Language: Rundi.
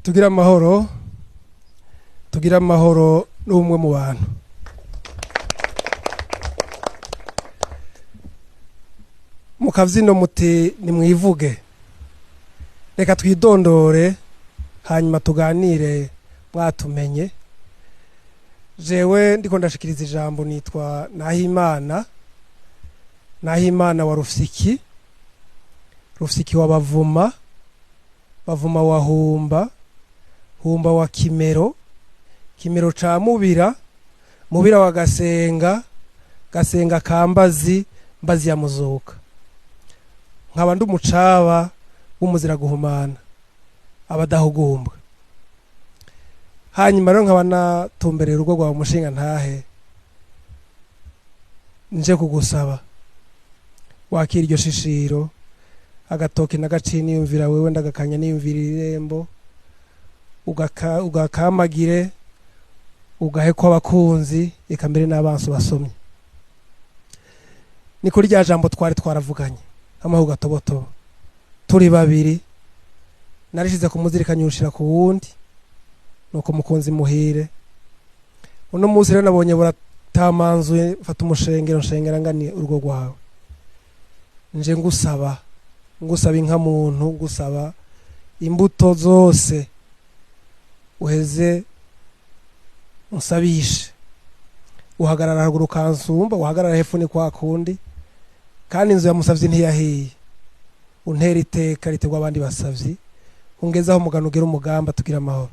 Tugire amahoro, tugire amahoro n'ubumwe mu bantu. Mu kabyino muti nimwivuge, reka twidondore hanyuma tuganire mwatumenye. Jewe ndiko ndashikiriza ijambo nitwa Nahimana, Nahimana wa Rufyiki, Rufyiki wa Bavuma, Bavuma wa Humba, Humba wa Kimero, Kimero ca Mubira, Mubira wa Gasenga, Gasenga ka Mbazi, Mbazi ya Muzuka. Nkaba ndi umucaba w'umuzira guhumana abadahugumbwa. Hanyuma rero nkaba natumbereye urugo rwawe umushinga ntahe, nje kugusaba wakira iryo shishiro, agatoki nagaciye niyumvira wewe, ndagakanya niyumvira irembo, ugakamagire, ugahe ko abakunzi eka mbere n'abansi basomye. Ni kuri rya jambo twari twaravuganye amaho gatobotobo turi babiri, narishize kumuzirikanya ushira ku wundi, nuko mukunzi muhire. Uno munsi rero nabonye buratamanzuye, mfata umushengero nshengera ngani urugo rwawe, nje ngusaba, ngusaba inka muntu, ngusaba imbuto zose uheze unsabishe. Uhagarara haruguru kansumba, uhagarara hepfo ni kwa kundi, kandi inzu ya musavyi ntiyahiye. Untera iteka ritegwa abandi basavyi, ungezaho umugano ugira umugamba, tugira amahoro.